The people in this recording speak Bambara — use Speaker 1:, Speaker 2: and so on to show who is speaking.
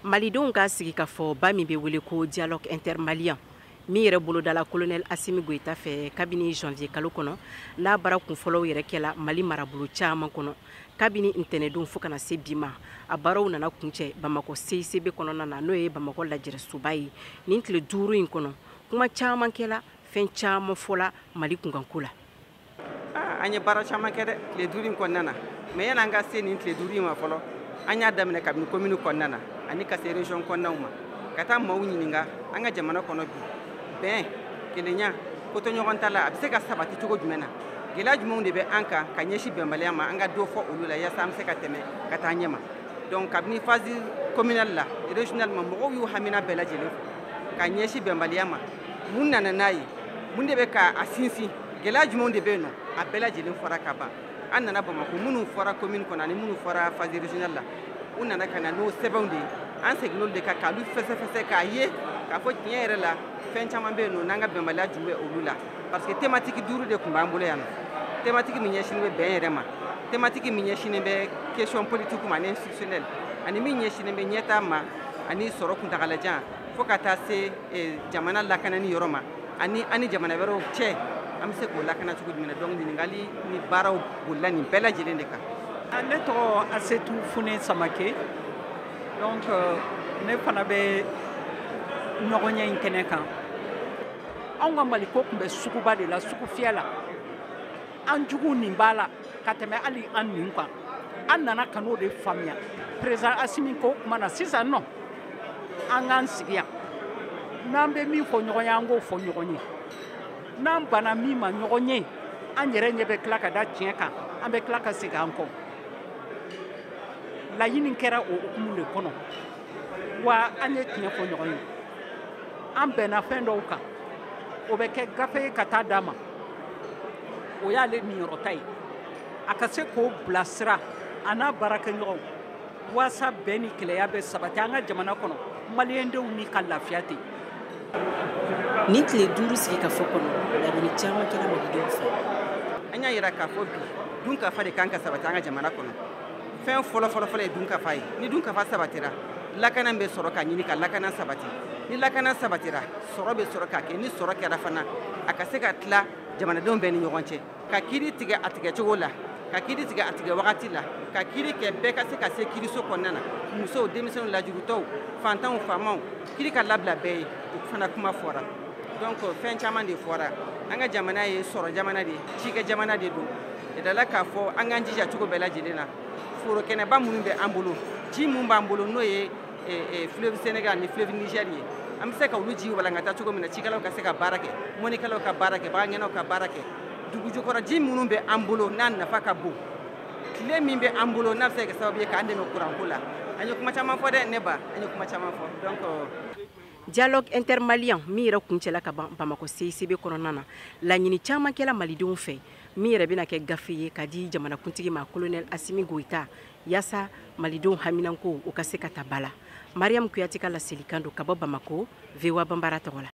Speaker 1: Malidenw ka sigi ka fɔ ba min bɛ wele ko Dialogue intermalien, min yɛrɛ bolodala colonel Assimi Goïta fɛ kabini janvier kalo kɔnɔ, n'a baara kunfɔlɔw yɛrɛ kɛla Mali marabolo caman kɔnɔ kabini ntɛnɛndon fo kana se bi ma, a baaraw nana kuncɛ Bamakɔ CICB kɔnɔna na, n'o ye Bamakɔ lajɛrɛsoba ye. Nin tile 5 in kɔnɔ, kuma caman kɛla, fɛn caman fɔla Mali kunkanko la.
Speaker 2: An ye baara caman kɛ dɛ tile 5 in kɔnɔna na, mais yan'an ka se nin tile 5 in ma fɔlɔ, an y'a daminɛ kabini commune kɔnɔna na ani ka se région kɔnɔnaw ma, ka taa maaw ɲininka an ka jamana kɔnɔ bi bɛn, kelenya, kotoɲɔgɔn ta la, a bɛ se ka sabati cogo jumɛn na, gɛlɛya jumɛnw de bɛ an kan ka ɲɛsin bɛnbaliya ma, an ka dɔ fɔ olu la yaasa an bɛ se ka tɛmɛ ka taa ɲɛ ma. Donc kabini phase communale la, régionale ma, mɔgɔw y'u hamina bɛɛ lajɛlen fɔ ka ɲɛsin bɛnbaliya ma. Mun nana n'a ye, mun de bɛ k'a sinsin, gɛlɛya jumɛnw de bɛ yen nɔ, a bɛɛ lajɛlen fɔra ka ban. An nana Bamakɔ, minnu fɔra commune kɔnɔ ani minnu fɔra phase régionale la, u nana ka na n'o sɛbɛnw de ye. An seginn'olu de kan k'olu fɛsɛfɛsɛ k'a ye k'a fɔ tiɲɛ yɛrɛ la fɛn caman bɛ yen nɔ n'an ka bɛnbaliya ju bɛ olu la, parce que thématique 5 de tun b'an bolo yan nɔ. Thématique min ɲɛsinnen bɛ bɛn yɛrɛ ma, thématique min ɲɛsinnen bɛ question politique ma ani institutionnelle, ani min ɲɛsinnen bɛ ɲɛtaa ma ani sɔrɔ kuntagalajan, fo ka taa se jamana lakanani yɔrɔ ma ani jamana wɛrɛw cɛ, an bɛ se k'o lakana cogo jumɛn na. Donc ɲininkali ni baaraw bolila nin bɛɛ lajɛlen de kan.
Speaker 3: Ne tɔgɔ Asetu Fune Samake. Donc ne fana bɛ ɲɔgɔnye in kɛnɛ kan. Anw ka Maliko tun bɛ suguba de la, sugu fiyɛ la. An jugu nin b'a la ka tɛmɛ hali an nin kan. An nana ka n'o de faamuya. Président Assimi ko o tuma na sisan nɔ, an k'an sigi yan. N'an bɛ min fɔ ɲɔgɔn ye, an k'o fɔ ɲɔgɔn ye. N'an banna min ma ɲɔgɔn ye, an yɛrɛ ɲɛ bɛ tila ka da tiɲɛ kan, an bɛ tila ka segin an kɔ. Laɲini kɛra o hukumu de kɔnɔ. Wa an ye tiɲɛ fɔ ɲɔgɔn ye. An bɛnna fɛn dɔw kan. O bɛ kɛ gafe ye ka taa d'a ma. O y'ale niyɔrɔta ye. A ka se k'o bilasira a n'a baarakɛɲɔgɔnw walasa bɛn ni kɛlɛya bɛ sabati an ka jamana kɔnɔ, maliyɛndenw ni ka lafiya ten.
Speaker 1: Nin tile 5 sigi ka fɔ kɔnɔ, laɲini caman kɛra malidenw fɛ.
Speaker 2: An y'a yira k'a fɔ bi dunkafa de kan ka sabati an ka jamana kɔnɔ. Fɛn fɔlɔ fɔlɔ fɔlɔ ye dunkafa ye. Ni dunkafa sabatira, lakana bɛ sɔrɔ ka ɲini ka lakana sabati. Ni lakana sabatira, sɔrɔ bɛ sɔrɔ ka kɛ. Ni sɔrɔ kɛra fana, a ka se ka tila jamanadenw bɛɛ ni ɲɔgɔn cɛ. Ka kiiri tigɛ a tigɛcogo la, ka kiiri tigɛ a tigɛ wagati la, ka kiiri kɛ bɛɛ ka se ka se kiiriso kɔnɔna na. Musow, denmisɛnninw, lajurutɔw, fantanw, faamaw, kiiri ka labila bɛɛ ye, o fana kuma fɔra. Donc fɛn caman de fɔra. An ka jamana ye sɔrɔ jamana de ye, cikɛ jamana de don. Yɛrɛla k'a fɔ an k'an jija cogo bɛɛ lajɛlen na. Forokɛnɛba minnu bɛ an bolo, ji min b'an bolo n'o ye fleuve Sénégal ni fleuve Niger ye, an bɛ se ka olu ji walankata cogo min na, cikɛlaw ka se ka baara kɛ, mɔnnikɛlaw ka baara kɛ, bagangɛnnaw ka baara kɛ. Dugujukɔrɔ ji minnu bɛ an bolo n'a nafa ka bon, tile min bɛ an bolo n'a bɛ se ka kɛ sababu ye k'an dɛmɛ kuranko la. An ye kuma caman fɔ dɛ, ne ba, an ye kuma caman fɔ. Donc
Speaker 1: Dialogue intermalien min yɛrɛ kuncɛla ka ban Bamakɔ CICB kɔnɔna na, laɲini caman kɛla malidenw fɛ min yɛrɛ bɛna kɛ gafe ye ka di jamanakuntigi ma colonel Assimi Goïta, yaasa malidenw haminanko u ka se ka ta ba la. Mariam Kuyate ka laselikan don ka bɔ Bamakɔ, VOA Banbara tɔgɔ la.